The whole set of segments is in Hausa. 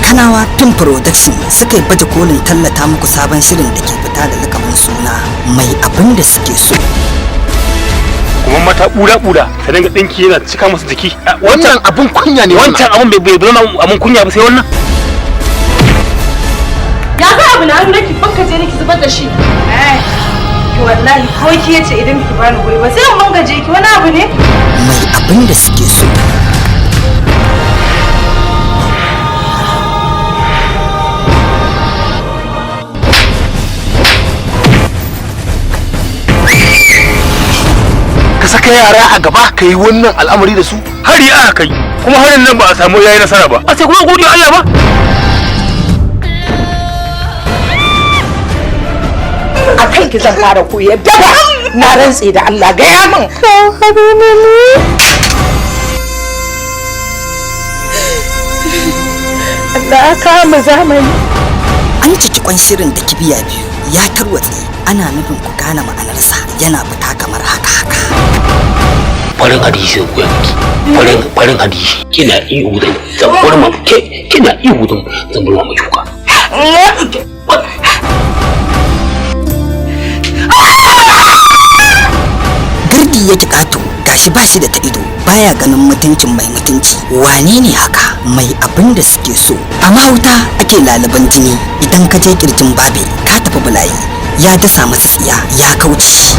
Kanawa Film Production suka yi baje kolin tallata muku sabon shirin da ke fita da lakabin suna Mai Abin da Suke So. Kuma mata bura bura ta dinga dinki yana cika musu jiki. Wannan abun kunya ne. Wancan abun bai zama abun kunya ba sai wannan. Ya ga abu na hannu ki banka je ki zubar da shi. Eh, ki wallahi ko ki yace idan ki bani guri ba sai mun gaje ki, wani abu ne. Mai Abin da Suke So. Ka saka yara a gaba ka yi wannan al'amari da su. Hari aka kai, kuma harin nan ba a samu yayi nasara ba, a sai kuma gode Allah ba. A kan ki zan fara koyar daba, na rantse da Allah, gaya min. Allah ya kama zamani. An ciki kwan shirin da kibiya biyu ya tarwatse, ana nufin ku gane ma'anarsa, yana fita kamar haka haka. Farin hadisi ku yanki farin farin hadisi, kina ihu da zambar ma ke, kina ihu da zambar ma shuka. Gardi yake ƙato, gashi ba shi da ta ido, baya ganin mutuncin mai mutunci. Wane ne haka? Mai Abin da Suke So. A mahauta ake lalaban jini, idan ka je kirjin babe ka tafi bulayi. Ya dasa masa tsiya ya kauce.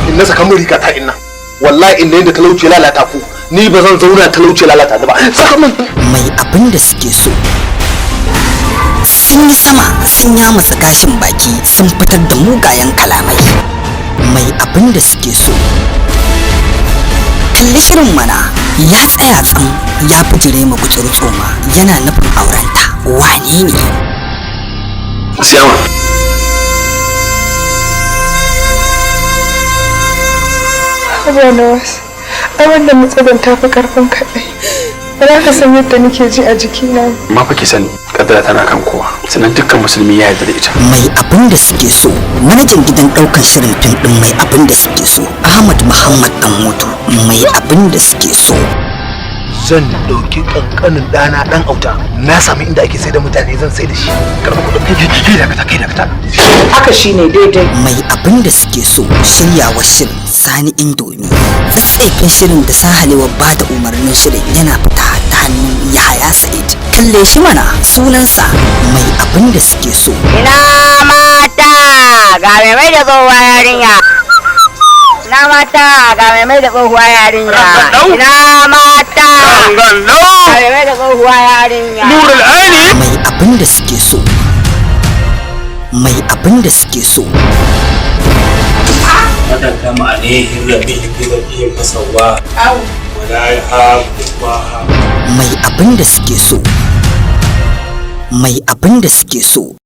In na saka mun riga ta inna, wallahi inda yanda talauci ya lalata ku, ni ba zan zauna talauci ya lalata ni ba. Saka mun. Mai Abin da Suke So. Sun yi sama sun yamutsa gashin baki, sun fitar da mugayen kalamai. Mai Abin da Suke So. Kalli shirin mana, ya tsaya tsam ya bijire ma gutsuru tsoma, yana nufin aurenta. Wane ne? Siyama. Haba na wasu, ai wannan matsalar ta fi karfin kaɗai. Ba za ka san yadda nake ji a jikina ba. Amma fa ki sani, kaddara tana kan kowa, sannan dukkan musulmi ya yarda da ita. Mai Abin da Suke So. Manajan gidan daukan shirin fim din Mai Abin da Suke So, Ahmad Muhammad Dan Moto. Mai Abin da Suke So. Zan dauki kankanin dana dan auta, na sami inda ake sai da mutane, zan sai da shi, karɓi kuɗin. Kai kai, dakata, kai dakata. Haka shine daidai. Mai Abin da Suke So. Shiryawa shirin Sani Indomi, tsaitsaifin shirin da sahalewa ba da umarnin shirin, yana fita ta hannun Yahaya Sa'id. Kalle shi mana, sunansa Mai Abin da Suke So. Ina mata, ga mai mai da tsohuwa yarinya. Ina mata, ga mai mai da tsohuwa yarinya. Ina mata, ga mai mai da tsohuwa yarinya. Nurul aini. Mai Abin da Suke So. Mai Abin da Suke So. Wadanda ma alaihim rabbihim bi rabbihim fasawa wala yahabu Mai Abin da Suke So. Mai Abin da Suke So.